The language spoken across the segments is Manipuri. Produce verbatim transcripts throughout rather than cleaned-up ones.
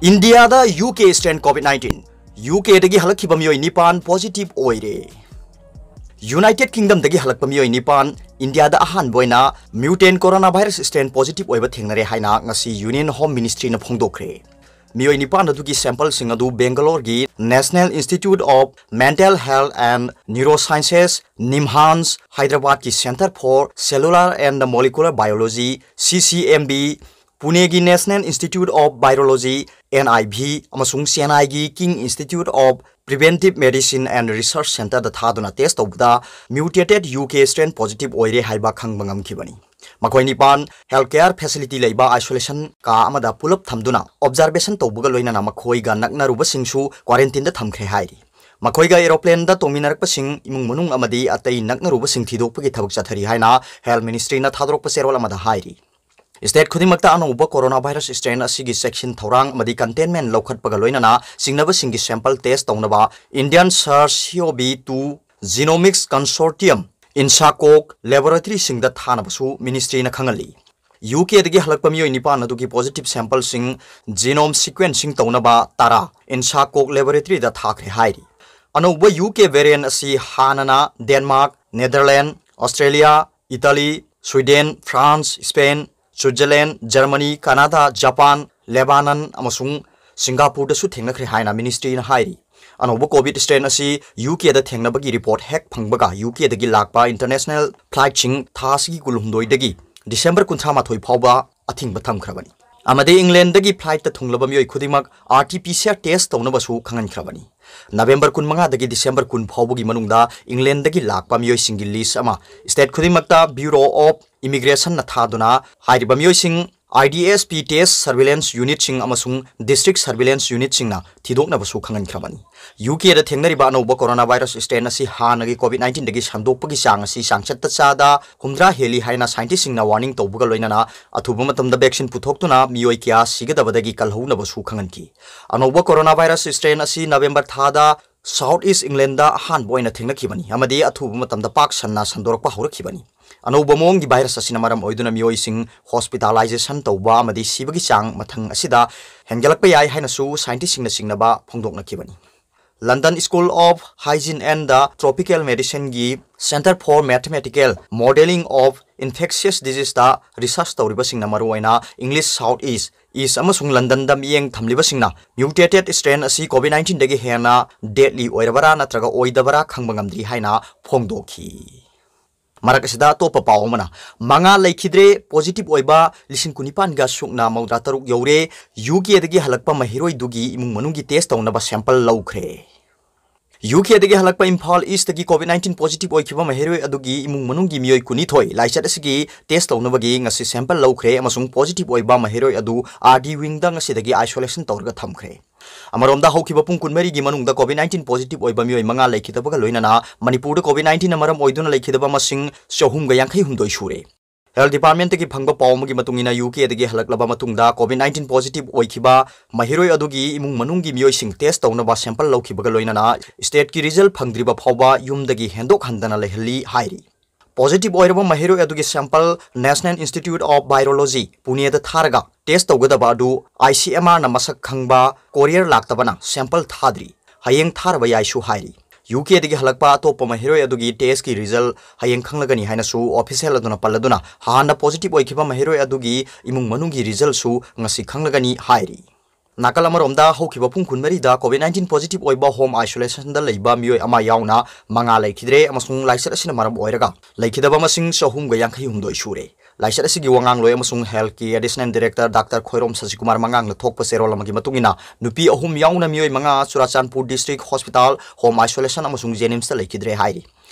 ꯏꯟꯗꯤꯌꯥꯗ U K strain COVID nineteen, U ꯀꯦꯗꯒꯤ ꯍꯜꯂꯛꯈꯤꯕ ꯃꯤꯑꯣꯏ ꯅꯤꯄꯥꯟ positive ꯑꯣꯏꯔꯦ꯫ United Kingdomꯗꯒꯤ ꯍꯜꯂꯛꯄ ꯃꯤꯑꯣꯏ ꯅꯤꯄꯥꯟ ꯏꯟꯗꯤꯌꯥꯗ ꯑꯍꯥꯟꯕ ꯑꯣꯏꯅ mutant coronavirus strain positive ꯑꯣꯏꯕ ꯊꯦꯡꯅꯔꯦ ꯍꯥꯏꯅ ꯉꯁꯤ Union Home Ministryꯅ ꯐꯣꯡꯗꯣꯛꯈ꯭ꯔꯦ꯫ ꯃꯤꯑꯣꯏ ꯅꯤꯄꯥꯟ ꯑꯗꯨꯒꯤ sampleꯁꯤꯡ ꯑꯗꯨ ꯕꯦꯡꯒꯂꯣꯔꯒꯤ National Institute of Mental Health and Neurosciences, NIMHANS, ꯍꯥꯏꯗ꯭ꯔꯕꯥꯗꯀꯤ Centre for Cellular and Molecular Biology, C C M B, ꯄꯨꯅꯦꯒꯤ National Institute of Virology, N I V, ꯑꯃꯁꯨꯡ ꯆꯦꯟꯅꯥꯏꯒꯤ King Institute of Preventive Medicine and Research Centreꯗ ꯊꯥꯗꯨꯅ test ꯇꯧꯕꯗ mutated U K strain positive ꯑꯣꯏꯔꯦ ꯍꯥꯏꯕ ꯈꯪꯕ ꯉꯝꯈꯤꯕꯅꯤ꯫ ꯃꯈꯣꯏ ꯅꯤꯄꯥꯟ health care facility ꯂꯩꯕ isolation ꯀꯥ ꯑꯃꯗ ꯄꯨꯂꯞ ꯊꯝꯗꯨꯅ observation ꯇꯧꯕꯒ ꯂꯣꯏꯅꯅ ꯃꯈꯣꯏꯒ ꯅꯛꯅꯔꯨꯕꯁꯤꯡꯁꯨ quarantineꯗ ꯊꯝꯈ꯭ꯔꯦ ꯍꯥꯏꯔꯤ꯫ ꯃꯈꯣꯏꯒ aeroplaneꯗ ꯇꯣꯡꯃꯤꯟꯅꯔꯛꯄꯁꯤꯡ, ꯏꯃꯨꯡ ꯃꯅꯨꯡ ꯑꯃꯗꯤ ꯑꯇꯩ ꯅꯛꯅꯔꯨꯕꯁꯤꯡ ꯊꯤꯗꯣꯛꯄꯒꯤ ꯊꯕꯛ ꯆꯠꯊꯔꯤ ꯍꯥꯏꯅ Health Ministryꯅ ꯊꯥꯗꯣꯔꯛꯄ ꯆꯦꯔꯣꯜ ꯑꯃꯗ ꯍꯥꯏꯔꯤ꯫ State ꯈꯨꯗꯤꯡꯃꯛꯇ ꯑꯅꯧꯕ coronavirus strain ꯑꯁꯤꯒꯤ ꯆꯦꯛꯁꯤꯟ ꯊꯧꯔꯥꯡ ꯑꯃꯗꯤ containment ꯂꯧꯈꯠꯄꯒ ꯂꯣꯏꯅꯅ ꯆꯤꯡꯅꯕꯁꯤꯡꯒꯤ sample test ꯇꯧꯅꯕ Indian SARS-CoV two Genomics Consortium, INSACOG laboratoryꯁꯤꯡꯗ ꯊꯥꯅꯕꯁꯨ ministryꯅ ꯈꯪꯍꯜꯂꯤ꯫ U Kꯗꯒꯤ ꯍꯜꯂꯛꯄ ꯃꯤꯑꯣꯏ ꯅꯤꯄꯥꯟ ꯑꯗꯨꯒꯤ positive sampleꯁꯤꯡ genome sequencing ꯇꯧꯅꯕ ꯇꯔꯥ INSACOG laboratoryꯗ ꯊꯥꯈ꯭ꯔꯦ ꯍꯥꯏꯔꯤ꯫ ꯑꯅꯧꯕ U K variant ꯑꯁꯤ ꯍꯥꯟꯅꯅ Denmark, Netherlands, Australia, Italy, Sweden, France, Spain, Switzerland, Germany, Canada, Japan, Lebanon ꯑꯃꯁꯨꯡ ꯁꯤꯡꯒꯥꯄꯨꯔꯗꯁꯨ ꯊꯦꯡꯅꯈ꯭ꯔꯦ ꯍꯥꯏꯅ ministryꯅ ꯍꯥꯏꯔꯤ꯫ ꯑꯅꯧꯕ COVID strain ꯑꯁꯤ U Kꯗ ꯊꯦꯡꯅꯕꯒꯤ report ꯍꯦꯛ ꯐꯪꯕꯒ U Kꯗꯒꯤ ꯂꯥꯛꯄ international flightꯁꯤꯡ ꯊꯥ ꯑꯁꯤꯒꯤ ꯀꯨꯟꯍꯨꯝꯗꯣꯏꯗꯒꯤ December ꯀꯨꯟꯊ꯭ꯔꯥ ꯃꯥꯊꯣꯏ ꯐꯥꯎꯕ ꯑꯊꯤꯡꯕ ꯊꯝꯈ꯭ꯔꯕꯅꯤ꯫ ꯑꯃꯗꯤ Englandꯗꯒꯤ flightꯇ ꯊꯨꯡꯂꯕ ꯃꯤꯑꯣꯏ ꯈꯨꯗꯤꯡꯃꯛ R T P C R test ꯇꯧꯅꯕꯁꯨ ꯈꯪꯍꯟꯈ꯭ꯔꯕꯅꯤ꯫ November ꯀꯨꯟꯃꯉꯥꯗꯒꯤ December ꯀꯨꯟ ꯐꯥꯎꯕꯒꯤ ꯃꯅꯨꯡꯗ Englandꯗꯒꯤ ꯂꯥꯛꯄ ꯃꯤꯑꯣꯏꯁꯤꯡꯒꯤ list ꯑꯃ state ꯈꯨꯗꯤꯡꯃꯛꯇ Bureau of Immigration ꯊꯥꯗꯨꯅ ꯍꯥꯏꯔꯤꯕ ꯃꯤꯑꯣꯏꯁꯤꯡ I D S P test surveillance unitꯁꯤꯡ ꯑꯃꯁꯨꯡ district surveillance unitꯁꯤꯡꯅ ꯊꯤꯗꯣꯛꯅꯕꯁꯨ ꯈꯪꯍꯟꯈ꯭ꯔꯕꯅꯤ꯫ U Kꯗ ꯊꯦꯡꯅꯔꯤꯕ ꯑꯅꯧꯕ coronavirus strain ꯑꯁꯤ ꯍꯥꯟꯅꯒꯤ COVID nineteenꯗꯒꯤ ꯁꯟꯗꯣꯛꯄꯒꯤ ꯆꯥꯡ ꯑꯁꯤ ꯆꯥꯡꯆꯠꯇ ꯆꯥꯗ ꯍꯨꯝꯗ꯭ꯔꯥ ꯍꯦꯜꯂꯤ ꯍꯥꯏꯅ scientistꯁꯤꯡꯅ warning ꯇꯧꯕꯒ ꯂꯣꯏꯅꯅ ꯑꯊꯨꯕ ꯃꯇꯝꯗ vaccine ꯄꯨꯊꯣꯛꯇꯨꯅ ꯃꯤꯑꯣꯏ ꯀꯌꯥ ꯁꯤꯒꯗꯕꯗꯒꯤ ꯀꯜꯍꯧꯅꯕꯁꯨ ꯈꯪꯍꯟꯈꯤ꯫ ꯑꯅꯧꯕ coronavirus strain ꯑꯁꯤ November ꯊꯥꯗ South East England ꯑꯍꯥꯟꯕ ꯑꯣꯏꯅ ꯊꯦꯡꯅꯈꯤꯕꯅꯤ ꯑꯃꯗꯤ ꯑꯊꯨꯕ ꯃꯇꯝꯗ ꯄꯥꯛ ꯁꯟꯅ ꯁꯟꯗꯣꯔꯛꯄ ꯍꯧꯔꯛꯈꯤꯕꯅꯤ꯫ ꯑꯅꯧꯕ ꯃꯑꯣꯡꯒꯤ virus ꯑꯁꯤꯅ ꯃꯔꯝ ꯑꯣꯏꯗꯨꯅ ꯃꯤꯑꯣꯏꯁꯤꯡ hospitalization ꯇꯧꯕ ꯑꯃꯗꯤ ꯁꯤꯕꯒꯤ ꯆꯥꯡ ꯃꯊꯪ ꯑꯁꯤꯗ ꯍꯦꯟꯒꯠꯂꯛꯄ ꯌꯥꯏ ꯍꯥꯏꯅꯁꯨ scientistꯁꯤꯡꯅ ꯆꯤꯡꯅꯕ ꯐꯣꯡꯗꯣꯛꯅꯈꯤꯕꯅꯤ꯫ London School of Hygiene and the Tropical Medicineꯒꯤ Centre for Mathematical Modelling of Infectious Diseaseꯇ research ꯇꯧꯔꯤꯕꯁꯤꯡꯅ ꯃꯔꯨꯑꯣꯏꯅ English South East, East ꯑꯃꯁꯨꯡ Londonꯗ ꯃꯤꯠꯌꯦꯡ ꯊꯝꯂꯤꯕꯁꯤꯡꯅ mutated strain ꯑꯁꯤ COVID nineteenꯗꯒꯤ ꯍꯦꯟꯅ deadly ꯑꯣꯏꯔꯕꯔꯥ ꯅꯠꯇ꯭ꯔꯒ ꯑꯣꯏꯗꯕꯔꯥ ꯈꯪꯕ ꯉꯝꯗ꯭ꯔꯤ ꯍꯥꯏꯅ ꯐꯣꯡꯗꯣꯛꯈꯤ꯫ ꯃꯔꯛ ꯑꯁꯤꯗ ꯑꯇꯣꯞꯄ ꯄꯥꯎ ꯑꯃꯅ, ꯃꯉꯥ ꯂꯩꯈꯤꯗ꯭ꯔꯦ, positive ꯑꯣꯏꯕ ꯂꯤꯁꯤꯡ ꯀꯨꯟꯅꯤꯄꯥꯟꯒ ꯁꯨꯞꯅ ꯃꯧꯗ꯭ꯔꯥ ꯇꯔꯨꯛ ꯌꯧꯔꯦ꯫ UKꯗꯒꯤ ꯍꯜꯂꯛꯄ ꯃꯍꯩꯔꯣꯏꯗꯨꯒꯤ ꯏꯃꯨꯡ ꯃꯅꯨꯡꯒꯤ test ꯇꯧꯅꯕ sample ꯂꯧꯈ꯭ꯔꯦ꯫ UKꯗꯒꯤ ꯍꯜꯂꯛꯄ ꯏꯝꯐꯥꯜ Eastꯇꯒꯤ COVID nineteen positive ꯑꯣꯏꯈꯤꯕ ꯃꯍꯩꯔꯣꯏ ꯑꯗꯨꯒꯤ ꯏꯃꯨꯡ ꯃꯅꯨꯡꯒꯤ ꯃꯤꯑꯣꯏ ꯀꯨꯟꯅꯤꯊꯣꯏ ꯂꯥꯏꯆꯠ ꯑꯁꯤꯒꯤ test ꯇꯧꯅꯕꯒꯤ ꯉꯁꯤ sample ꯂꯧꯈ꯭ꯔꯦ ꯑꯃꯁꯨꯡ positive ꯑꯣꯏꯕ ꯃꯍꯩꯔꯣꯏ ꯑꯗꯨ RD wingꯗ ꯉꯁꯤꯗꯒꯤ isolation ꯇꯧꯔꯒ ꯊꯝꯈ꯭ꯔꯦ꯫ ꯑꯃꯔꯣꯝꯗ ꯍꯧꯈꯤꯕ ꯄꯨꯡ ꯀꯨꯟꯃꯔꯤꯒꯤ ꯃꯅꯨꯡꯗ COVID nineteen positive ꯑꯣꯏꯕ ꯃꯤꯑꯣꯏ ꯃꯉꯥ ꯂꯩꯈꯤꯗꯕꯒ ꯂꯣꯏꯅꯅ ꯃꯅꯤꯄꯨꯔꯗ COVID nineteenꯅ ꯃꯔꯝ ꯑꯣꯏꯗꯨꯅ ꯂꯩꯈꯤꯗꯕ ꯃꯁꯤꯡ ꯆꯍꯨꯝꯒ ꯌꯥꯡꯈꯩ ꯍꯨꯝꯗꯣꯏ ꯁꯨꯔꯦ꯫ Health Departmentꯇꯒꯤ ꯐꯪꯕ ꯄꯥꯎ ꯑꯃꯒꯤ ꯃꯇꯨꯡ ꯏꯟꯅ, UKꯗꯒꯤ ꯍꯜꯂꯛꯂꯕ ꯃꯇꯨꯡꯗ COVID nineteen positive ꯑꯣꯏꯈꯤꯕ ꯃꯍꯩꯔꯣꯏ ꯑꯗꯨꯒꯤ ꯏꯃꯨꯡ ꯃꯅꯨꯡꯒꯤ ꯃꯤꯑꯣꯏꯁꯤꯡ test ꯇꯧꯅꯕ sample ꯂꯧꯈꯤꯕꯒ ꯂꯣꯏꯅꯅ stateꯀꯤ result ꯐꯪꯗ꯭ꯔꯤꯕ ꯐꯥꯎꯕ ꯌꯨꯝꯗꯒꯤ ꯍꯦꯟꯗꯣꯛ ꯍꯟꯗꯅ ꯂꯩꯍꯜꯂꯤ ꯍꯥꯏꯔꯤ꯫ Positive ꯑꯣꯏꯔꯕ ꯃꯍꯩꯔꯣꯏ ꯑꯗꯨꯒꯤ sample National Institute of Virology, ꯄꯨꯅꯦꯗ ꯊꯥꯔꯒ test ꯇꯧꯒꯗꯕ ꯑꯗꯨ ICMRꯅ ꯃꯁꯛ ꯈꯪꯕ courier ꯂꯥꯛꯇꯕꯅ sample ꯊꯥꯗ꯭ꯔꯤ꯫ ꯍꯌꯦꯡ ꯊꯥꯔꯕ ꯌꯥꯏꯁꯨ ꯍꯥꯏꯔꯤ꯫ UKꯗꯒꯤ ꯍꯜꯂꯛꯄ ꯑꯇꯣꯞꯄ ꯃꯍꯩꯔꯣꯏ ꯑꯗꯨꯒꯤ testꯀꯤ result ꯍꯌꯦꯡ ꯈꯪꯂꯒꯅꯤ ꯍꯥꯏꯅꯁꯨ official ꯑꯗꯨꯅ ꯄꯜꯂꯗꯨꯅ, ꯍꯥꯟꯅ positive ꯑꯣꯏꯈꯤꯕ ꯃꯍꯩꯔꯣꯏ ꯑꯗꯨꯒꯤ ꯏꯃꯨꯡ ꯃꯅꯨꯡꯒꯤ resultꯁꯨ ꯉꯁꯤ ꯈꯪꯂꯒꯅꯤ ꯍꯥꯏꯔꯤ꯫ ꯅꯥꯀꯜ ꯑꯃꯔꯣꯝꯗ, ꯍꯧꯈꯤꯕ ꯄꯨꯡ ꯀꯨꯟꯃꯔꯤꯗ COVID nineteen positive ꯑꯣꯏꯕ home isolationꯗ ꯂꯩꯕ ꯃꯤꯑꯣꯏ ꯑꯃ ꯌꯥꯎꯅ ꯃꯉꯥ ꯂꯩꯈꯤꯗ꯭ꯔꯦ ꯑꯃꯁꯨꯡ ꯂꯥꯏꯆꯠ ꯑꯁꯤꯅ ꯃꯔꯝ ꯑꯣꯏꯔꯒ ꯂꯩꯈꯤꯗꯕ ꯃꯁꯤꯡ ꯆꯍꯨꯝꯒ ꯌꯥꯡꯈꯩ ꯍꯨꯝꯗꯣꯏ ꯁꯨꯔꯦ꯫ ꯂꯥꯏꯆꯠ ꯑꯁꯤꯒꯤ ꯋꯥꯉꯥꯡꯂꯣꯏ ꯑꯃꯁꯨꯡ healthꯀꯤ additional director Doctor ꯈꯣꯏꯔꯣꯝ ꯁꯁꯤꯀꯨꯃꯥꯔ ꯃꯉꯥꯡꯅ ꯊꯣꯛꯄ ꯆꯦꯔꯣꯜ ꯑꯃꯒꯤ ꯃꯇꯨꯡ ꯏꯟꯅ, ꯅꯨꯄꯤ ꯑꯍꯨꯝ ꯌꯥꯎꯅ ꯃꯤꯑꯣꯏ ꯃꯉꯥ Churachandpur district hospital home isolation ꯑꯃꯁꯨꯡ JNIMSꯇ ꯂꯩꯈꯤꯗ꯭ꯔꯦ ꯍꯥꯏꯔꯤ꯫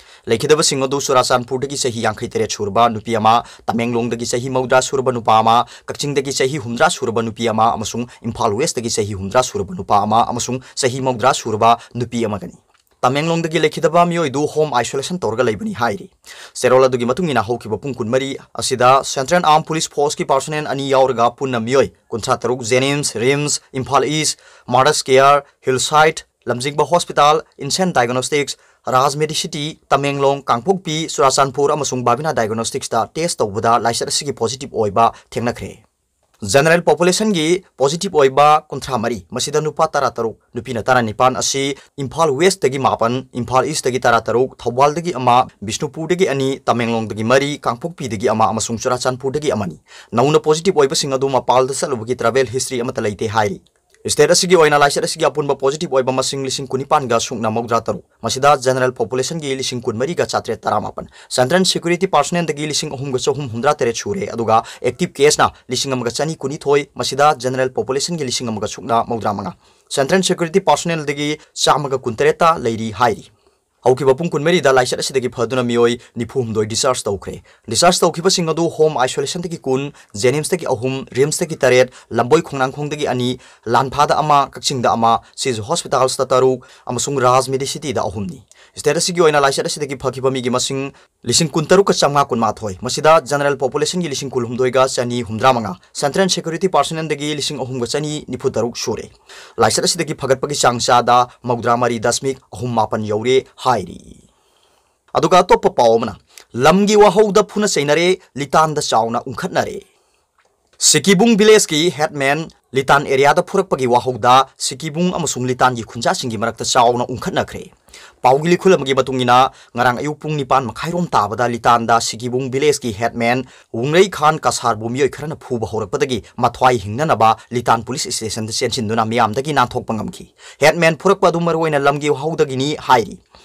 ꯂꯩꯈꯤꯗꯕꯁꯤꯡ ꯑꯗꯨ ꯆꯨꯔꯥꯆꯥꯟꯄꯨꯔꯗꯒꯤ ꯆꯍꯤ ꯌꯥꯡꯈꯩ ꯇꯔꯦꯠ ꯁꯨꯔꯕ ꯅꯨꯄꯤ ꯑꯃ, ꯇꯃꯦꯡꯂꯣꯡꯗꯒꯤ ꯆꯍꯤ ꯃꯧꯗ꯭ꯔꯥ ꯁꯨꯔꯕ ꯅꯨꯄꯥ ꯑꯃ, ꯀꯛꯆꯤꯡꯗꯒꯤ ꯆꯍꯤ ꯍꯨꯝꯗ꯭ꯔꯥ ꯁꯨꯔꯕ ꯅꯨꯄꯤ ꯑꯃ ꯑꯃꯁꯨꯡ ꯏꯝꯐꯥꯜ Westꯇꯒꯤ ꯆꯍꯤ ꯍꯨꯝꯗ꯭ꯔꯥ ꯁꯨꯔꯕ ꯅꯨꯄꯥ ꯑꯃ ꯑꯃꯁꯨꯡ ꯆꯍꯤ ꯃꯧꯗ꯭ꯔꯥ ꯁꯨꯔꯕ ꯅꯨꯄꯤ ꯑꯃꯒꯅꯤ꯫ ꯇꯃꯦꯡꯂꯣꯡꯗꯒꯤ ꯂꯩꯈꯤꯗꯕ ꯃꯤꯑꯣꯏꯗꯨ home isolation ꯇꯧꯔꯒ ꯂꯩꯕꯅꯤ ꯍꯥꯏꯔꯤ꯫ ꯆꯦꯔꯣꯜ ꯑꯗꯨꯒꯤ ꯃꯇꯨꯡ ꯏꯟꯅ, ꯍꯧꯈꯤꯕ ꯄꯨꯡ ꯀꯨꯟꯃꯔꯤ ꯑꯁꯤꯗ Central Armed Police Forceꯀꯤ personnel ꯑꯅꯤ ꯌꯥꯎꯔꯒ ꯄꯨꯟꯅ ꯃꯤꯑꯣꯏ ꯀꯨꯟꯊ꯭ꯔꯥ ꯇꯔꯨꯛ JNIMS, RIMS, Imphal East, Mother's Care, Hillside, ꯂꯝꯖꯤꯡꯕ ꯍꯣꯁꯄꯤꯇꯥꯜ, ꯏꯟꯁꯦꯟ ꯗꯥꯏꯒꯅꯣꯁꯇꯤꯛꯁ, ꯔꯥꯖ ꯃꯦꯗꯤꯁꯤꯇꯤ, ꯇꯃꯦꯡꯂꯣꯡ, ꯀꯥꯡꯄꯣꯛꯄꯤ, ꯆꯨꯔꯥꯆꯥꯟꯄꯨꯔ ꯑꯃꯁꯨꯡ ꯕꯥꯕꯤꯅꯥ ꯗꯥꯏꯒꯅꯣꯁꯇꯤꯛꯁꯇ ꯇꯦꯁ ꯇꯧꯕꯗ ꯂꯥꯏꯆꯠ ꯑꯁꯤꯒꯤ ꯄꯣꯖꯤꯇꯤꯚ ꯑꯣꯏꯕ ꯊꯦꯡꯅꯈ꯭ꯔꯦ꯫ ꯖꯦꯅꯔꯦꯜ ꯄꯣꯄꯨꯂꯦꯁꯟꯒꯤ ꯄꯣꯖꯤꯇꯤꯚ ꯑꯣꯏꯕ ꯀꯨꯟꯊ꯭ꯔꯥ ꯃꯔꯤ, ꯃꯁꯤꯗ ꯅꯨꯄꯥ ꯇꯔꯥ ꯇꯔꯨꯛ, ꯅꯨꯄꯤꯅ ꯇꯔꯥ ꯅꯤꯄꯥꯟ ꯑꯁꯤ ꯏꯝꯐꯥꯜ ꯋꯦꯁꯇꯒꯤ ꯃꯥꯄꯟ, ꯏꯝꯐꯥꯜ ꯏꯁꯇꯒꯤ ꯇꯔꯥ ꯇꯔꯨꯛ, ꯊꯧꯕꯥꯜꯗꯒꯤ ꯑꯃ, ꯕꯤꯁꯅꯨꯄꯨꯔꯗꯒꯤ ꯑꯅꯤ, ꯇꯃꯦꯡꯂꯣꯡꯗꯒꯤ ꯃꯔꯤ, ꯀꯥꯡꯄꯣꯛꯄꯤꯗꯒꯤ ꯑꯃ ꯑꯃꯁꯨꯡ ꯆꯨꯔꯥꯆꯥꯟꯄꯨꯔꯗꯒꯤ ꯑꯃꯅꯤ꯫ ꯅꯧꯅ ꯄꯣꯖꯤꯇꯤꯚ ꯑꯣꯏꯕꯁꯤꯡ ꯑꯗꯨ ꯃꯄꯥꯜꯗ ꯆꯠꯂꯨꯕꯒꯤ ꯇ꯭ꯔꯥꯚꯦꯜ ꯍꯤꯁꯇ꯭ꯔꯤ ꯑꯃꯠꯇ ꯂꯩꯇꯦ ꯍꯥꯏꯔꯤ꯫ ꯁ꯭ꯇꯦꯠ ꯑꯁꯤꯒꯤ ꯑꯣꯏꯅ ꯂꯥꯏꯆꯠ ꯑꯁꯤꯒꯤ ꯑꯄꯨꯟꯕ ꯄꯣꯖꯤꯇꯤꯚ ꯑꯣꯏꯕ ꯃꯁꯤꯡ ꯂꯤꯁꯤꯡ ꯀꯨꯟꯅꯤꯄꯥꯟꯒ ꯁꯨꯞꯅ ꯃꯧꯗ꯭ꯔꯥ ꯇꯔꯨꯛ, ꯃꯁꯤꯗ ꯖꯦꯅꯔꯦꯜ ꯄꯣꯄꯨꯂꯦꯁꯟꯒꯤ ꯂꯤꯁꯤꯡ ꯀꯨꯟꯃꯔꯤꯒ ꯆꯥꯇ꯭ꯔꯦꯠ ꯇꯔꯥꯃꯥꯄꯟ, ꯁꯦꯟꯇ꯭ꯔꯦꯜ ꯁꯦꯀ꯭ꯌꯨꯔꯤꯇꯤ ꯄꯥꯔꯁꯣꯅꯦꯜꯗꯒꯤ ꯂꯤꯁꯤꯡ ꯑꯍꯨꯝꯒ ꯆꯍꯨꯝ ꯍꯨꯝꯗ꯭ꯔꯥ ꯇꯔꯦꯠ ꯁꯨꯔꯦ, ꯑꯗꯨꯒ ꯑꯦꯛꯇꯤꯚ ꯀꯦꯁꯅ ꯂꯤꯁꯤꯡ ꯑꯃꯒ ꯆꯅꯤ ꯀꯨꯟꯅꯤꯊꯣꯏ, ꯃꯁꯤꯗ ꯖꯦꯅꯔꯦꯜ ꯄꯣꯄꯨꯂꯦꯁꯟꯒꯤ ꯂꯤꯁꯤꯡ ꯑꯃꯒ ꯁꯨꯞꯅ ꯃꯧꯗ꯭ꯔꯥ ꯃꯉꯥ, ꯁꯦꯟꯇ꯭ꯔꯦꯜ ꯁꯦꯀ꯭ꯌꯨꯔꯤꯇꯤ ꯄꯥꯔꯁꯣꯅꯦꯜꯗꯒꯤ ꯆꯥꯝꯃꯒ ꯀꯨꯟꯇꯔꯦꯠꯇ ꯂꯩꯔꯤ ꯍꯥꯏꯔꯤ꯫ ꯍꯧꯈꯤꯕ ꯄꯨꯡ ꯀꯨꯟꯃꯔꯤꯗ ꯂꯥꯏꯆꯠ ꯑꯁꯤꯗꯒꯤ ꯐꯗꯨꯅ ꯃꯤꯑꯣꯏ ꯅꯤꯐꯨ ꯍꯨꯝꯗꯣꯏ ꯗꯤꯁꯆꯥꯔꯖ ꯇꯧꯈ꯭ꯔꯦ꯫ ꯗꯤꯁꯆꯥꯔꯖ ꯇꯧꯈꯤꯕꯁꯤꯡ ꯑꯗꯨ ꯍꯣꯝ ꯑꯥꯏꯁꯣꯂꯦꯁꯟꯗꯒꯤ ꯀꯨꯟ, ꯖꯦꯅꯤꯝꯁꯇꯒꯤ ꯑꯍꯨꯝ, ꯔꯤꯝꯁꯇꯒꯤ ꯇꯔꯦꯠ, ꯂꯝꯕꯣꯏ ꯈꯣꯡꯅꯥꯡꯈꯣꯡꯗꯒꯤ ꯑꯅꯤ, ꯂꯥꯟꯐꯥꯗ ꯑꯃ, ꯀꯛꯆꯤꯡꯗ ꯑꯃ, ꯁꯤꯖ ꯍꯣꯁꯄꯤꯇꯥꯜꯁꯇ ꯇꯔꯨꯛ ꯑꯃꯁꯨꯡ ꯔꯥꯖ ꯃꯦꯗꯤꯁꯤꯇꯤꯗ ꯑꯍꯨꯝꯅꯤ꯫ ꯁ꯭ꯇꯦꯠ ꯑꯁꯤꯒꯤ ꯑꯣꯏꯅ ꯂꯥꯏꯆꯠ ꯑꯁꯤꯗꯒꯤ ꯐꯈꯤꯕ ꯃꯤꯒꯤ ꯃꯁꯤꯡ ꯂꯤꯁꯤꯡ ꯀꯨꯟꯇꯔꯨꯛꯀ ꯆꯥꯝꯃꯉꯥ ꯀꯨꯟꯃꯥꯊꯣꯏ, ꯃꯁꯤꯗ ꯖꯦꯅꯔꯦꯜ ꯄꯣꯄꯨꯂꯦꯁꯟꯒꯤ ꯂꯤꯁꯤꯡ ꯀꯨꯟꯍꯨꯝꯗꯣꯏꯒ ꯆꯅꯤ ꯍꯨꯝꯗ꯭ꯔꯥꯃꯉꯥ, ꯁꯦꯟꯇ꯭ꯔꯦꯜ ꯁꯦꯀ꯭ꯌꯨꯔꯤꯇꯤ ꯄꯥꯔꯁꯣꯅꯦꯜꯗꯒꯤ ꯂꯤꯁꯤꯡ ꯑꯍꯨꯝꯒ ꯆꯅꯤ ꯅꯤꯐꯨ ꯇꯔꯨꯛ ꯁꯨꯔꯦ꯫ ꯂꯥꯏꯆꯠ ꯑꯁꯤꯗꯒꯤ ꯐꯒꯠꯄꯒꯤ ꯆꯥꯡ ꯆꯥꯗ ꯃꯧꯗ꯭ꯔꯥ ꯃꯔꯤ ꯗꯁꯃꯤꯛ ꯑꯍꯨꯝ ꯃꯥꯄꯟ ꯌꯧꯔꯦ ꯍꯥꯏꯔꯤ꯫ ꯑꯗꯨꯒ ꯑꯇꯣꯞꯄ ꯄꯥꯎ ꯑꯃꯅ, ꯂꯝꯒꯤ ꯋꯥꯍꯧꯗ ꯐꯨꯅ ꯆꯩꯅꯔꯦ, ꯂꯤꯇꯥꯟꯗ ꯆꯥꯎꯅ ꯎꯪꯈꯠꯅꯔꯦ꯫ ꯁꯤꯀꯤꯕꯨꯡ ꯚꯤꯂꯦꯖꯀꯤ ꯍꯦꯠꯃꯦꯟ ꯂꯤꯇꯥꯟ ꯑꯦꯔꯤꯌꯥꯗ ꯐꯨꯔꯛꯄꯒꯤ ꯋꯥꯍꯧꯗ ꯁꯤꯀꯤꯕꯨꯡ ꯑꯃꯁꯨꯡ ꯂꯤꯇꯥꯟꯒꯤ ꯈꯨꯟꯖꯥꯁꯤꯡꯒꯤ ꯃꯔꯛꯇ ꯆꯥꯎꯅ ꯎꯪꯈꯠꯅꯈ꯭ꯔꯦ꯫ ꯄꯥꯎꯒꯤ ꯂꯤꯈꯨꯜ ꯑꯃꯒꯤ ꯃꯇꯨꯡ ꯏꯟꯅ, ꯉꯔꯥꯡ ꯑꯌꯨꯛ ꯄꯨꯡ ꯅꯤꯄꯥꯟ ꯃꯈꯥꯏꯔꯣꯝ ꯇꯥꯕꯗ ꯂꯤꯇꯥꯟꯗ ꯁꯤꯀꯤꯕꯨꯡ ꯚꯤꯂꯦꯖꯀꯤ ꯍꯦꯠꯃꯦꯟ ꯋꯨꯡꯔꯩ ꯈꯥꯟ ꯀꯁꯥꯔꯕꯨ ꯃꯤꯑꯣꯏ ꯈꯔꯅ ꯐꯨꯕ ꯍꯧꯔꯛꯄꯗꯒꯤ ꯃꯊ꯭ꯋꯥꯏ ꯍꯤꯡꯅꯅꯕ ꯂꯤꯇꯥꯟ ꯄꯨꯂꯤꯁ ꯁ꯭ꯇꯦꯁꯟꯗ ꯆꯦꯟꯁꯤꯟꯗꯨꯅ ꯃꯤꯌꯥꯝꯗꯒꯤ ꯅꯥꯟꯊꯣꯛꯄ ꯉꯝꯈꯤ꯫ ꯍꯦꯠꯃꯦꯟ ꯐꯨꯔꯛꯄ ꯑꯗꯨ ꯃꯔꯨꯑꯣꯏꯅ ꯂꯝꯒꯤ ꯋꯥꯍꯧꯗꯒꯤꯅꯤ ꯍꯥꯏꯔꯤ꯫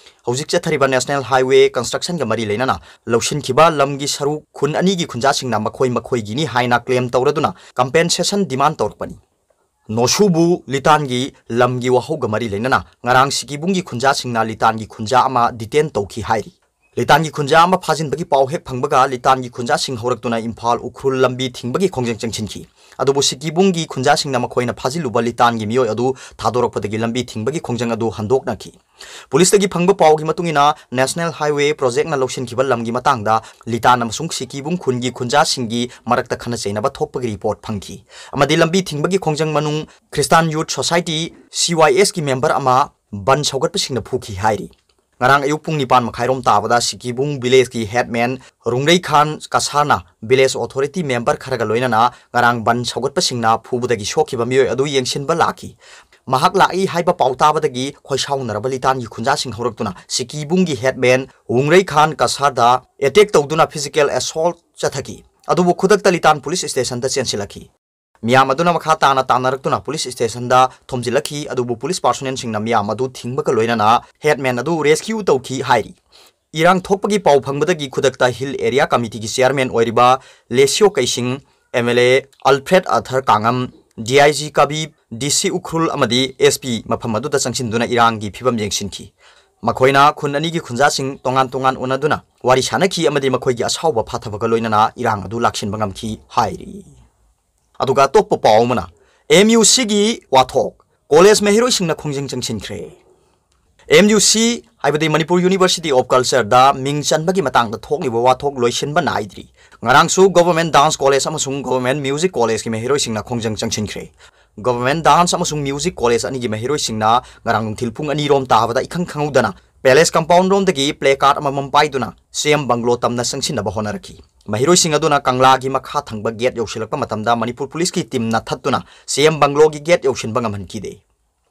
ꯍꯧꯖꯤꯛ ꯆꯠꯊꯔꯤꯕ ꯅꯦꯁꯅꯦꯜ ꯍꯥꯏꯋꯦ ꯀꯟꯁꯇ꯭ꯔꯛꯁꯟꯒ ꯃꯔꯤ ꯂꯩꯅꯅ ꯂꯧꯁꯤꯟꯈꯤꯕ ꯂꯝꯒꯤ ꯁꯔꯨꯛ ꯈꯨꯟ ꯑꯅꯤꯒꯤ ꯈꯨꯟꯖꯥꯁꯤꯡꯅ ꯃꯈꯣꯏ ꯃꯈꯣꯏꯒꯤꯅꯤ ꯍꯥꯏꯅ ꯀ꯭ꯂꯦꯝ ꯇꯧꯔꯗꯨꯅ ꯀꯝꯄꯦꯟꯁꯦꯁꯟ ꯗꯤꯃꯥꯟ ꯇꯧꯔꯛꯄꯅꯤ꯫ ꯅꯣꯁꯨꯕꯨ ꯂꯤꯇꯥꯟꯒꯤ ꯂꯝꯒꯤ ꯋꯥꯍꯧꯒ ꯃꯔꯤ ꯂꯩꯅꯅ ꯉꯔꯥꯡ ꯁꯤꯀꯤꯕꯨꯡꯒꯤ ꯈꯨꯟꯖꯥꯁꯤꯡꯅ ꯂꯤꯇꯥꯟꯒꯤ ꯈꯨꯟꯖꯥ ꯑꯃ ꯗꯤꯇꯦꯟ ꯇꯧꯈꯤ ꯍꯥꯏꯔꯤ꯫ ꯂꯤꯇꯥꯟꯒꯤ ꯈꯨꯟꯖꯥ ꯑꯃ ꯐꯥꯖꯤꯟꯕꯒꯤ ꯄꯥꯎ ꯍꯦꯛ ꯐꯪꯕꯒ ꯂꯤꯇꯥꯟꯒꯤ ꯈꯨꯟꯖꯥꯁꯤꯡ ꯍꯧꯔꯛꯇꯨꯅ ꯏꯝꯐꯥꯜ ꯎꯈ꯭ꯔꯨꯜ ꯂꯝꯕꯤ ꯊꯤꯡꯕꯒꯤ ꯈꯣꯡꯖꯪ ꯆꯪꯁꯤꯟꯈꯤ꯫ ꯑꯗꯨꯕꯨ ꯁꯤꯀꯤꯕꯨꯡꯒꯤ ꯈꯨꯟꯖꯥꯁꯤꯡꯅ ꯃꯈꯣꯏꯅ ꯐꯥꯖꯤꯜꯂꯨꯕ ꯂꯤꯇꯥꯟꯒꯤ ꯃꯤꯑꯣꯏ ꯑꯗꯨ ꯊꯥꯗꯣꯔꯛꯄꯗꯒꯤ ꯂꯝꯕꯤ ꯊꯤꯡꯕꯒꯤ ꯈꯣꯡꯖꯪ ꯑꯗꯨ ꯍꯟꯗꯣꯛꯅꯈꯤ꯫ ꯄꯨꯂꯤꯁꯇꯒꯤ ꯐꯪꯕ ꯄꯥꯎꯒꯤ ꯃꯇꯨꯡ ꯏꯟꯅ, ꯅꯦꯁꯅꯦꯜ ꯍꯥꯏꯋꯦ ꯄ꯭ꯔꯣꯖꯦꯛꯅ ꯂꯧꯁꯤꯟꯈꯤꯕ ꯂꯝꯒꯤ ꯃꯇꯥꯡꯗ ꯂꯤꯇꯥꯟ ꯑꯃꯁꯨꯡ ꯁꯤꯀꯤꯕꯨꯡ ꯈꯨꯟꯒꯤ ꯈꯨꯟꯖꯥꯁꯤꯡꯒꯤ ꯃꯔꯛꯇ ꯈꯠꯅ ꯆꯩꯅꯕ ꯊꯣꯛꯄꯒꯤ ꯔꯤꯄꯣꯔꯠ ꯐꯪꯈꯤ ꯑꯃꯗꯤ ꯂꯝꯕꯤ ꯊꯤꯡꯕꯒꯤ ꯈꯣꯡꯖꯪ ꯃꯅꯨꯡ ꯈ꯭ꯔꯤꯁꯇꯥꯟ ꯌꯨꯠ ꯁꯣꯁꯥꯏꯇꯤ, ꯁꯤ ꯋꯥꯏ ꯑꯦꯁꯀꯤ ꯃꯦꯝꯕꯔ ꯑꯃ ꯕꯟ ꯁꯧꯒꯠꯄꯁꯤꯡꯅ ꯐꯨꯈꯤ ꯍꯥꯏꯔꯤ꯫ ꯉꯔꯥꯡ ꯑꯌꯨꯛ ꯄꯨꯡ ꯅꯤꯄꯥꯟ ꯃꯈꯥꯏꯔꯣꯝ ꯇꯥꯕꯗ ꯁꯤꯀꯤꯕꯨꯡ ꯚꯤꯂꯦꯖꯀꯤ ꯍꯦꯗꯃꯦꯟ ꯔꯨꯡꯔꯩ ꯈꯥꯟ ꯀꯁꯥꯔꯅ ꯚꯤꯂꯦꯖ ꯑꯣꯊꯣꯔꯤꯇꯤ ꯃꯦꯝꯕꯔ ꯈꯔꯒ ꯂꯣꯏꯅꯅ ꯉꯔꯥꯡ ꯕꯟ ꯁꯧꯒꯠꯄꯁꯤꯡꯅ ꯐꯨꯕꯗꯒꯤ ꯁꯣꯛꯈꯤꯕ ꯃꯤꯑꯣꯏ ꯑꯗꯨ ꯌꯦꯡꯁꯤꯟꯕ ꯂꯥꯛꯈꯤ꯫ ꯃꯍꯥꯛ ꯂꯥꯛꯏ ꯍꯥꯏꯕ ꯄꯥꯎ ꯇꯥꯕꯗꯒꯤ ꯈꯣꯏꯁꯥꯎꯅꯔꯕ ꯂꯤꯇꯥꯟꯒꯤ ꯈꯨꯟꯖꯥꯁꯤꯡ ꯍꯧꯔꯛꯇꯨꯅ ꯁꯤꯀꯤꯕꯨꯡꯒꯤ ꯍꯦꯗꯃꯦꯟ ꯋꯨꯡꯔꯩ ꯈꯥꯟ ꯀꯁꯥꯔꯗ ꯑꯦꯇꯦꯛ ꯇꯧꯗꯨꯅ ꯐꯤꯖꯤꯀꯦꯜ ꯑꯦꯁꯣꯜꯠ ꯆꯠꯊꯈꯤ꯫ ꯑꯗꯨꯕꯨ ꯈꯨꯗꯛꯇ ꯂꯤꯇꯥꯟ ꯄꯨꯂꯤꯁ ꯁ꯭ꯇꯦꯁꯟꯗ ꯆꯦꯟꯁꯤꯜꯂꯛꯈꯤ꯫ ꯃꯤꯌꯥꯝ ꯑꯗꯨꯅ ꯃꯈꯥ ꯇꯥꯅ ꯇꯥꯟꯅꯔꯛꯇꯨꯅ ꯄꯨꯂꯤꯁ ꯁ꯭ꯇꯦꯁꯟꯗ ꯊꯣꯝꯖꯤꯜꯂꯛꯈꯤ, ꯑꯗꯨꯕꯨ ꯄꯨꯂꯤꯁ ꯄꯥꯔꯁꯣꯅꯦꯜꯁꯤꯡꯅ ꯃꯤꯌꯥꯝ ꯑꯗꯨ ꯊꯤꯡꯕꯒ ꯂꯣꯏꯅꯅ ꯍꯦꯗꯃꯦꯟ ꯑꯗꯨ ꯔꯦꯁꯀ꯭ꯌꯨ ꯇꯧꯈꯤ ꯍꯥꯏꯔꯤ꯫ ꯏꯔꯥꯡ ꯊꯣꯛꯄꯒꯤ ꯄꯥꯎ ꯐꯪꯕꯗꯒꯤ ꯈꯨꯗꯛꯇ ꯍꯤꯜ ꯑꯦꯔꯤꯌꯥ ꯀꯃꯤꯇꯤꯒꯤ ꯆꯤꯌꯔꯃꯦꯟ ꯑꯣꯏꯔꯤꯕ Lesio Keishing, M L A Alfred Arthur Kanngam, D I G Kabib, D C Ukhrul ꯑꯃꯗꯤ ꯑꯦꯁ ꯄꯤ ꯃꯐꯝ ꯑꯗꯨꯗ ꯆꯪꯁꯤꯟꯗꯨꯅ ꯏꯔꯥꯡꯒꯤ ꯐꯤꯕꯝ ꯌꯦꯡꯁꯤꯟꯈꯤ꯫ ꯃꯈꯣꯏꯅ ꯈꯨꯟ ꯑꯅꯤꯒꯤ ꯈꯨꯟꯖꯥꯁꯤꯡ ꯇꯣꯉꯥꯟ ꯇꯣꯉꯥꯟ ꯎꯅꯗꯨꯅ ꯋꯥꯔꯤ ꯁꯥꯅꯈꯤ ꯑꯃꯗꯤ ꯃꯈꯣꯏꯒꯤ ꯑꯁꯥꯎꯕ ꯐꯥꯊꯕꯒ ꯂꯣꯏꯅꯅ ꯏꯔꯥꯡ ꯑꯗꯨ ꯂꯥꯛꯁꯤꯟꯕ ꯉꯝꯈꯤ ꯍꯥꯏꯔꯤ꯫ ꯑꯗꯨꯒ ꯑꯇꯣꯞꯄ ꯄꯥꯎ ꯑꯃꯅ, ꯑꯦꯝ ꯌꯨ ꯁꯤꯒꯤ ꯋꯥꯊꯣꯛ, ꯀꯣꯂꯦꯖ ꯃꯍꯩꯔꯣꯏꯁꯤꯡꯅ ꯈꯣꯡꯖꯪ ꯆꯪꯁꯤꯟꯈ꯭ꯔꯦ꯫ ꯑꯦꯝ ꯌꯨ ꯁꯤ ꯍꯥꯏꯕꯗꯤ ꯃꯅꯤꯄꯨꯔ ꯌꯨꯅꯤꯚꯔꯁꯤꯇꯤ ꯑꯣꯐ ꯀꯜꯆꯔꯗ ꯃꯤꯡ ꯆꯟꯕꯒꯤ ꯃꯇꯥꯡꯗ ꯊꯣꯛꯂꯤꯕ ꯋꯥꯊꯣꯛ ꯂꯣꯏꯁꯤꯟꯕ ꯅꯥꯏꯗ꯭ꯔꯤ꯫ ꯉꯔꯥꯡꯁꯨ ꯒꯣꯚꯔꯟꯃꯦꯟꯠ ꯗꯥꯟꯁ ꯀꯣꯂꯦꯖ ꯑꯃꯁꯨꯡ ꯒꯣꯚꯔꯟꯃꯦꯟꯠ ꯃ꯭ꯌꯨꯖꯤꯛ ꯀꯣꯂꯦꯖꯀꯤ ꯃꯍꯩꯔꯣꯏꯁꯤꯡꯅ ꯈꯣꯡꯖꯪ ꯆꯪꯁꯤꯟꯈ꯭ꯔꯦ꯫ ꯒꯣꯚꯔꯟꯃꯦꯟꯠ ꯗꯥꯟꯁ ꯑꯃꯁꯨꯡ ꯃ꯭ꯌꯨꯖꯤꯛ ꯀꯣꯂꯦꯖ ꯑꯅꯤꯒꯤ ꯃꯍꯩꯔꯣꯏꯁꯤꯡꯅ ꯉꯔꯥꯡ ꯅꯨꯡꯊꯤꯜ ꯄꯨꯡ ꯑꯅꯤ ꯔꯣꯝ ꯇꯥꯕꯗ ꯏꯈꯪ ꯈꯪꯍꯧꯗꯅ ꯄꯦꯂꯦꯁ ꯀꯝꯄꯥꯎꯟꯗ ꯔꯣꯝꯗꯒꯤ ꯄ꯭ꯂꯦ ꯀꯥꯔꯗ ꯑꯃꯃꯝ ꯄꯥꯏꯗꯨꯅ ꯁꯤ ꯑꯦꯝ ꯕꯪꯒ꯭ꯂꯣ ꯇꯝꯅ ꯆꯪꯁꯤꯟꯅꯕ ꯍꯣꯠꯅꯔꯛꯈꯤ꯫ ꯃꯍꯩꯔꯣꯏꯁꯤꯡ ꯑꯗꯨꯅ ꯀꯪꯂꯥꯒꯤ ꯃꯈꯥ ꯊꯪꯕ ꯒꯦꯠ ꯌꯧꯁꯤꯜꯂꯛꯄ ꯃꯇꯝꯗ ꯃꯅꯤꯄꯨꯔ ꯄꯨꯂꯤꯁꯀꯤ ꯇꯤꯝꯅ ꯊꯠꯇꯨꯅ ꯁꯤ ꯑꯦꯝ ꯕꯪꯒ꯭ꯂꯣꯒꯤ ꯒꯦꯠ ꯌꯧꯁꯤꯟꯕ ꯉꯝꯍꯟꯈꯤꯗꯦ꯫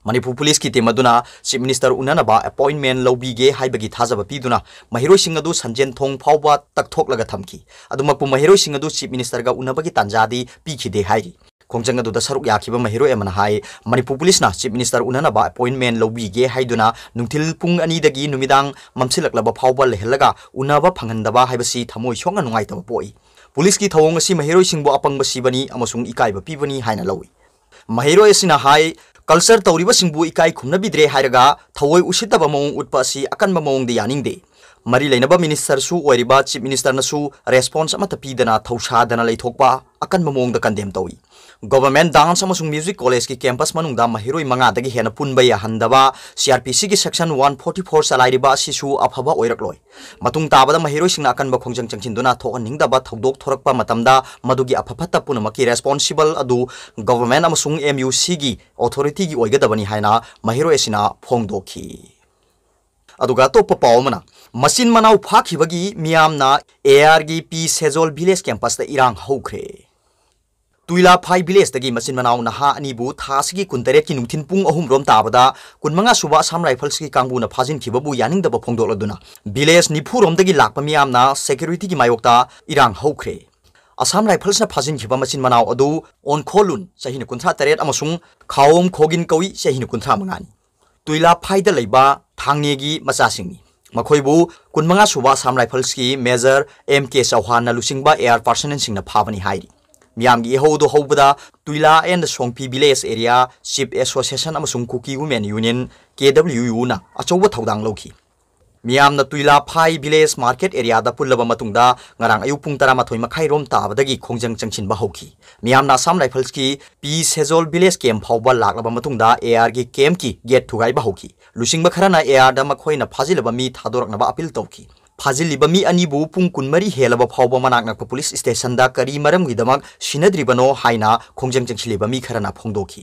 ꯃꯅꯤꯄꯨꯔ ꯄꯨꯂꯤꯁꯀꯤ ꯇꯤꯝ ꯑꯗꯨꯅ ꯆꯤꯐ ꯃꯤꯅꯤꯁꯇꯔ ꯎꯅꯅꯕ ꯑꯦꯄꯣꯏꯟꯠꯃꯦꯟꯠ ꯂꯧꯕꯤꯒꯦ ꯍꯥꯏꯕꯒꯤ ꯊꯥꯖꯕ ꯄꯤꯗꯨꯅ ꯃꯍꯩꯔꯣꯏꯁꯤꯡ ꯑꯗꯨ ꯁꯟꯖꯦꯟ ꯊꯣꯡ ꯐꯥꯎꯕ ꯇꯛꯊꯣꯛꯂꯒ ꯊꯝꯈꯤ꯫ ꯑꯗꯨꯃꯛꯄꯨ ꯃꯍꯩꯔꯣꯏꯁꯤꯡ ꯑꯗꯨ ꯆꯤꯐ ꯃꯤꯅꯤꯁꯇꯔꯒ ꯎꯅꯕꯒꯤ ꯇꯥꯟꯖꯥꯗꯤ ꯄꯤꯈꯤꯗꯦ ꯍꯥꯏꯔꯤ꯫ ꯈꯣꯡꯖꯪ ꯑꯗꯨꯗ ꯁꯔꯨꯛ ꯌꯥꯈꯤꯕ ꯃꯍꯩꯔꯣꯏ ꯑꯃꯅ ꯍꯥꯏ, ꯃꯅꯤꯄꯨꯔ ꯄꯨꯂꯤꯁꯅ ꯆꯤꯐ ꯃꯤꯅꯤꯁꯇꯔ ꯎꯅꯅꯕ ꯑꯦꯄꯣꯏꯟꯠꯃꯦꯟꯠ ꯂꯧꯕꯤꯒꯦ ꯍꯥꯏꯗꯨꯅ ꯅꯨꯡꯊꯤꯜ ꯄꯨꯡ ꯑꯅꯤꯗꯒꯤ ꯅꯨꯃꯤꯗꯥꯡ ꯃꯝꯁꯤꯜꯂꯛꯂꯕ ꯐꯥꯎꯕ ꯂꯩꯍꯜꯂꯒ ꯎꯅꯕ ꯐꯪꯍꯟꯗꯕ ꯍꯥꯏꯕꯁꯤ ꯊꯃꯣꯏ ꯁꯣꯛꯅ ꯅꯨꯡꯉꯥꯏꯇꯕ ꯄꯣꯛꯏ꯫ ꯄꯨꯂꯤꯁꯀꯤ ꯊꯧꯑꯣꯡ ꯑꯁꯤ ꯃꯍꯩꯔꯣꯏꯁꯤꯡꯕꯨ ꯑꯄꯪꯕ ꯁꯤꯕꯅꯤ ꯑꯃꯁꯨꯡ ꯏꯀꯥꯏꯕ ꯄꯤꯕꯅꯤ ꯍꯥꯏꯅ ꯂꯧꯏ꯫ ꯃꯍꯩꯔꯣꯏ ꯑꯁꯤꯅ ꯍꯥꯏ, ꯀꯜꯆꯔ ꯇꯧꯔꯤꯕꯁꯤꯡꯕꯨ ꯏꯀꯥꯏ ꯈꯨꯝꯅꯕꯤꯗ꯭ꯔꯦ ꯍꯥꯏꯔꯒ ꯊꯑꯣꯏ ꯎꯁꯤꯠꯇꯕ ꯃꯑꯣꯡ ꯎꯠꯄ ꯑꯁꯤ ꯑꯀꯟꯕ ꯃꯑꯣꯡꯗ ꯌꯥꯅꯤꯡꯗꯦ꯫ ꯃꯔꯤ ꯂꯩꯅꯕ ministerꯁꯨ ꯑꯣꯏꯔꯤꯕ Chief Ministerꯅꯁꯨ response ꯑꯃꯠꯇ ꯄꯤꯗꯅ ꯊꯧꯁꯥꯗꯅ ꯂꯩꯊꯣꯛꯄ ꯑꯀꯟꯕ ꯃꯑꯣꯡꯗ condemn ꯇꯧꯏ꯫ Government Dance ꯑꯃꯁꯨꯡ Music Collegeꯀꯤ campus ꯃꯅꯨꯡꯗ ꯃꯍꯩꯔꯣꯏ ꯃꯉꯥꯗꯒꯤ ꯍꯦꯟꯅ ꯄꯨꯟꯕ ꯌꯥꯍꯟꯗꯕ CrPCꯒꯤ section one forty four ꯆꯂꯥꯏꯔꯤꯕ ꯑꯁꯤꯁꯨ ꯑꯐꯕ ꯑꯣꯏꯔꯛꯂꯣꯏ꯫ ꯃꯇꯨꯡ ꯇꯥꯕꯗ ꯃꯍꯩꯔꯣꯏꯁꯤꯡꯅ ꯑꯀꯟꯕ ꯈꯣꯡꯖꯪ ꯆꯪꯁꯤꯟꯗꯨꯅ ꯊꯣꯛꯍꯟꯅꯤꯡꯗꯕ ꯊꯧꯗꯣꯛ ꯊꯣꯔꯛꯄ ꯃꯇꯝꯗ ꯃꯗꯨꯒꯤ ꯑꯐ ꯐꯠꯇ ꯄꯨꯝꯅꯃꯛꯀꯤ responsible ꯑꯗꯨ government ꯑꯃꯁꯨꯡ MUCꯒꯤ authorityꯒꯤ ꯑꯣꯏꯒꯗꯕꯅꯤ ꯍꯥꯏꯅ ꯃꯍꯩꯔꯣꯏ ꯑꯁꯤꯅ ꯐꯣꯡꯗꯣꯛꯈꯤ꯫ ꯑꯗꯨꯒ ꯑꯇꯣꯞꯄ ꯄꯥꯎ ꯑꯃꯅ, ꯃꯆꯤꯟ ꯃꯅꯥꯎ ꯐꯥꯈꯤꯕꯒꯤ ꯃꯤꯌꯥꯝꯅ ARꯒꯤ P Sejol Village campusꯇ ꯏꯔꯥꯡ ꯍꯧꯈ꯭ꯔꯦ꯫ ꯇꯨꯏꯂꯥꯐꯥꯏ villageꯇꯒꯤ ꯃꯆꯤꯟ ꯃꯅꯥꯎ ꯅꯍꯥ ꯑꯅꯤꯕꯨ ꯊꯥ ꯑꯁꯤꯒꯤ ꯀꯨꯟꯇꯔꯦꯠꯀꯤ ꯅꯨꯡꯊꯤꯟ ꯄꯨꯡ ꯑꯍꯨꯝ ꯔꯣꯝ ꯇꯥꯕꯗ ꯀꯨꯟꯃꯉꯥ ꯁꯨꯕ Assam Riflesꯀꯤ ꯀꯥꯡꯕꯨꯅ ꯐꯥꯖꯤꯟꯈꯤꯕꯕꯨ ꯌꯥꯅꯤꯡꯗꯕ ꯐꯣꯡꯗꯣꯛꯂꯗꯨꯅ village ꯅꯤꯐꯨ ꯔꯣꯝꯗꯒꯤ ꯂꯥꯛꯄ ꯃꯤꯌꯥꯝꯅ securityꯒꯤ ꯃꯥꯌꯣꯛꯇ ꯏꯔꯥꯡ ꯍꯧꯈ꯭ꯔꯦ꯫ Assam Riflesꯅ ꯐꯥꯖꯤꯟꯈꯤꯕ ꯃꯆꯤꯟ ꯃꯅꯥꯎ ꯑꯗꯨ ꯑꯣꯟꯈꯣꯂꯨꯟ, ꯆꯍꯤꯅ ꯀꯨꯟꯊ꯭ꯔꯥ ꯇꯔꯦꯠ, ꯑꯃꯁꯨꯡ ꯈꯥꯑꯣꯝ ꯈꯣꯒꯤꯟ ꯀꯧꯏ, ꯆꯍꯤꯅ ꯀꯨꯟꯊ꯭ꯔꯥ ꯃꯉꯥꯅꯤ꯫ ꯇꯨꯏꯂꯥꯐꯥꯏꯗ ꯂꯩꯕ ꯊꯥꯡꯅꯦꯒꯤ ꯃꯆꯥꯁꯤꯡꯅꯤ꯫ ꯃꯈꯣꯏꯕꯨ ꯀꯨꯟꯃꯉꯥ ꯁꯨꯕ Assam Riflesꯀꯤ Major M K Chauhanꯅ ꯂꯨꯆꯤꯡꯕ AR personnelꯁꯤꯡꯅ ꯐꯥꯕꯅꯤ ꯍꯥꯏꯔꯤ꯫ ꯃꯤꯌꯥꯝꯒꯤ ꯏꯍꯧ ꯑꯗꯨ ꯍꯧꯕꯗ ꯇꯨꯏꯂꯥ and ꯁꯣꯡꯄꯤ village area chief association ꯑꯃꯁꯨꯡ Kuki Women Union, KWUꯅ ꯑꯆꯧꯕ ꯊꯧꯗꯥꯡ ꯂꯧꯈꯤ꯫ ꯃꯤꯌꯥꯝꯅ ꯇꯨꯏꯂꯥꯐꯥꯏ village market areaꯗ ꯄꯨꯜꯂꯕ ꯃꯇꯨꯡꯗ ꯉꯔꯥꯡ ꯑꯌꯨꯛ ꯄꯨꯡ ꯇꯔꯥꯃꯥꯊꯣꯏ ꯃꯈꯥꯏ ꯔꯣꯝ ꯇꯥꯕꯗꯒꯤ ꯈꯣꯡꯖꯪ ꯆꯪꯁꯤꯟꯕ ꯍꯧꯈꯤ꯫ ꯃꯤꯌꯥꯝꯅ Assam Riflesꯀꯤ P Sejol village camp ꯐꯥꯎꯕ ꯂꯥꯛꯂꯕ ꯃꯇꯨꯡꯗ ARꯒꯤ campꯀꯤ gate ꯊꯨꯒꯥꯏꯕ ꯍꯧꯈꯤ꯫ ꯂꯨꯆꯤꯡꯕ ꯈꯔꯅ ARꯗ ꯃꯈꯣꯏꯅ ꯐꯥꯖꯤꯜꯂꯕ ꯃꯤ ꯊꯥꯗꯣꯔꯛꯅꯕ appeal ꯇꯧꯈꯤ꯫ ꯐꯥꯖꯤꯜꯂꯤꯕ ꯃꯤ ꯑꯅꯤꯕꯨ ꯄꯨꯡ ꯀꯨꯟꯃꯔꯤ ꯍꯦꯜꯂꯕ ꯐꯥꯎꯕ ꯃꯅꯥꯛ ꯅꯛꯄ police stationꯗ ꯀꯔꯤ ꯃꯔꯝꯒꯤꯗꯃꯛ ꯁꯤꯟꯅꯗ꯭ꯔꯤꯕꯅꯣ ꯍꯥꯏꯅ ꯈꯣꯡꯖꯪ ꯆꯪꯁꯤꯜꯂꯤꯕ ꯃꯤ ꯈꯔꯅ ꯐꯣꯡꯗꯣꯛꯈꯤ꯫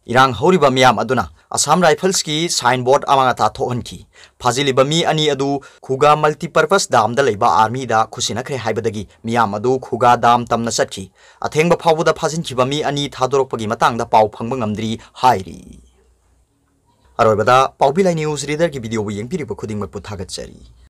ꯏꯔꯥꯡ ꯍꯧꯔꯤꯕ ꯃꯤꯌꯥꯝ ꯑꯗꯨꯅ Assam Riflesꯀꯤ signboard ꯑꯃꯥꯡ ꯑꯇꯥ ꯊꯣꯛꯍꯟꯈꯤ꯫ ꯐꯥꯖꯤꯜꯂꯤꯕ ꯃꯤ ꯑꯅꯤ ꯑꯗꯨ ꯈꯨꯒꯥ multipurpose damꯗ ꯂꯩꯕ armyꯗ ꯈꯨꯠꯁꯤꯟꯅꯈ꯭ꯔꯦ ꯍꯥꯏꯕꯗꯒꯤ ꯃꯤꯌꯥꯝ ꯑꯗꯨ ꯈꯨꯒꯥ dam ꯇꯝꯅ ꯆꯠꯈꯤ꯫ ꯑꯊꯦꯡꯕ ꯐꯥꯎꯕꯗ ꯐꯥꯖꯤꯟꯈꯤꯕ ꯃꯤ ꯑꯅꯤ ꯊꯥꯗꯣꯔꯛꯄꯒꯤ ꯃꯇꯥꯡꯗ ꯄꯥꯎ ꯐꯪꯕ ꯉꯝꯗ꯭ꯔꯤ ꯍꯥꯏꯔꯤ꯫ ꯑꯔꯣꯏꯕꯗ ꯄꯥꯎꯕꯤ ꯂꯥꯏ news readerꯒꯤ videoꯕꯨ ꯌꯦꯡꯕꯤꯔꯤꯕ ꯈꯨꯗꯤꯡꯃꯛꯄꯨ ꯊꯥꯒꯠꯆꯔꯤ꯫